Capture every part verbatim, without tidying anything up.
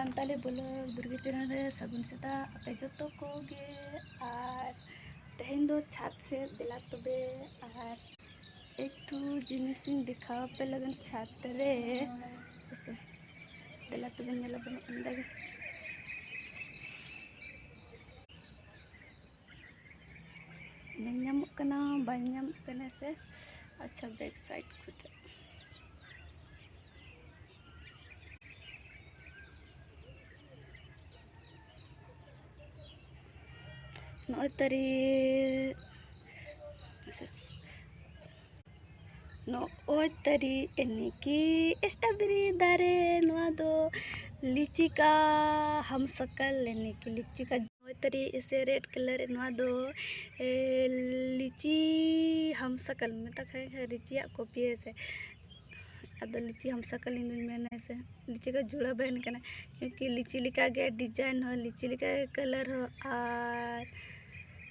Santali blog Durga channel ᱨᱮ ᱥᱟᱹᱜᱩᱱ ᱥᱮᱛᱟᱜ ᱟᱯᱮ ᱡᱚᱛᱚ ᱠᱚᱜᱮ᱾ ᱟᱨ ᱛᱮᱦᱮᱧ ᱫᱚ ᱪᱷᱟᱫᱽ ᱥᱮᱫ ᱫᱮᱞᱟ ᱛᱚᱵᱮ, ᱟᱨ ᱮᱠᱴᱩ ᱡᱤᱱᱤᱥ ᱤᱧ ᱫᱮᱠᱷᱟᱣ ᱟᱯᱮ ᱞᱟᱹᱜᱤᱫ ᱪᱷᱟᱫᱽ ᱨᱮ᱾ ᱦᱮᱸᱥᱮ? ᱫᱮᱞᱟ ᱛᱚᱵᱮ ᱧᱮᱞ ᱟᱵᱚᱱ ᱚᱸᱰᱮ ᱜᱮ᱾ ᱧᱮᱞ ᱧᱟᱢᱚᱜ ᱠᱟᱱᱟ, ᱵᱟᱝ ᱧᱟᱢᱚᱜ ᱠᱟᱱᱟ ᱥᱮ? ᱟᱪᱪᱷᱟ, back side ᱠᱷᱚᱱᱟᱜ᱾ ᱱᱚᱜᱼᱚᱭ ᱛᱟᱹᱨᱤ, ᱱᱚᱜᱼᱚᱭ ᱛᱟᱹᱨᱤ ᱮᱱᱮᱠᱤ strawberry ᱫᱟᱨᱮ, ᱱᱚᱣᱟ ᱫᱚ ᱞᱤᱪᱤ ᱠᱟ ᱦᱟᱢᱥᱟᱠᱟᱞ, ᱮᱱᱮᱠᱤ ᱞᱤᱪᱤ ᱠᱟ ᱱᱚᱜᱼᱚᱭ ᱛᱟᱹᱨᱤ ᱮᱥᱮ red colour, ᱱᱚᱣᱟ ᱫᱚ, ᱮ, ᱞᱤᱪᱤ ᱦᱟᱢᱥᱟᱠᱟᱞ ᱢᱮᱛᱟ ᱠᱷᱟᱱ ᱞᱤᱪᱤᱭᱟᱜ copy ᱦᱮᱸ ᱥᱮ᱾ ᱟᱫᱚ ᱞᱤᱪᱤ ᱦᱟᱢᱥᱟᱠᱟᱞ ᱤᱧ ᱫᱚᱧ ᱢᱮᱱᱟ ᱦᱮᱸ ᱥᱮ, ᱞᱤᱪᱤ ᱠᱟ ᱡᱩᱲᱟ ᱵᱟᱦᱟᱱ ᱠᱟᱱᱟ, ᱠᱤᱭᱩᱸᱠᱤ ᱞᱤᱪᱤ ᱞᱮᱠᱟ ᱜᱮ design ᱦᱚᱸ, ᱞᱤᱪᱤ ᱞᱮᱠᱟ ᱜᱮ colour ᱦᱚᱸ, ᱟᱨ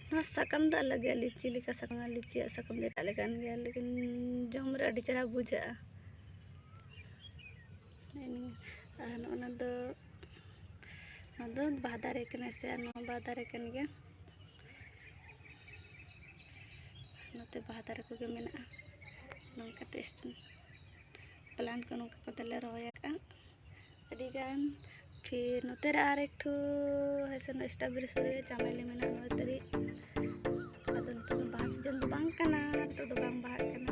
ᱱᱚᱣᱟ ᱥᱟᱠᱟᱢ ᱫᱚ ᱟᱞᱟᱜᱽ ᱜᱮᱭᱟ, ᱞᱤᱪᱤ ᱞᱮᱠᱟ ᱥᱟᱠᱟᱢ, ᱞᱤᱪᱤᱭᱟᱜ ᱥᱟᱠᱟᱢ ᱫᱚ ᱮᱴᱟᱜ ᱞᱮᱠᱟᱱ ᱜᱮᱭᱟ, ᱞᱮᱠᱤᱱ ᱡᱚᱢ ᱨᱮ ᱟᱹᱰᱤ ᱪᱮᱦᱨᱟ ᱵᱩᱡᱷᱟᱹᱜᱼᱟ᱾ ᱟᱨ ᱱᱚᱜᱼᱚ ᱱᱚᱣᱟ ᱫᱚ, ᱱᱚᱣᱟ ᱫᱚ ᱵᱟᱦᱟ ᱫᱟᱨᱮ ᱠᱟᱱᱟ ᱥᱮ, ᱟᱨ ᱱᱚᱣᱟ ᱵᱟᱦᱟ ᱫᱟᱨᱮ ᱠᱟᱱ ᱜᱮᱭᱟ᱾ ᱱᱚᱛᱮ ᱵᱟᱦᱟ ᱫᱟᱨᱮ ᱠᱚᱜᱮ ᱢᱮᱱᱟᱜᱼᱟ᱾ ᱱᱚᱝᱠᱟᱛᱮ ᱯᱞᱟᱱᱴ ᱠᱚ ᱱᱚᱝᱠᱟ ᱠᱟᱛᱮ ᱞᱮ ᱨᱚᱦᱚᱭ ᱟᱠᱟᱫᱼᱟ ᱟᱹᱰᱤᱜᱟᱱ᱾ ᱯᱷᱤᱨ ᱱᱚᱛᱮ ᱨᱮ ᱟᱨ ᱮᱠᱴᱷᱩ ᱦᱮᱸᱥᱮ strawberry ᱥᱚᱨᱮ ᱪᱟᱢᱮᱞᱤ ᱢᱮᱱᱟᱜᱼᱟ ᱱᱚᱜᱼᱚᱭ ᱛᱟᱹᱨᱤ᱾ ᱟᱫᱚ ᱱᱤᱛᱚᱜ ᱫᱚ ᱵᱟᱦᱟ season ᱫᱚ ᱵᱟᱝ ᱠᱟᱱᱟ, ᱱᱤᱛᱚᱜ ᱫᱚ ᱵᱟᱝ ᱵᱟᱦᱟᱜ ᱠᱟᱱᱟ᱾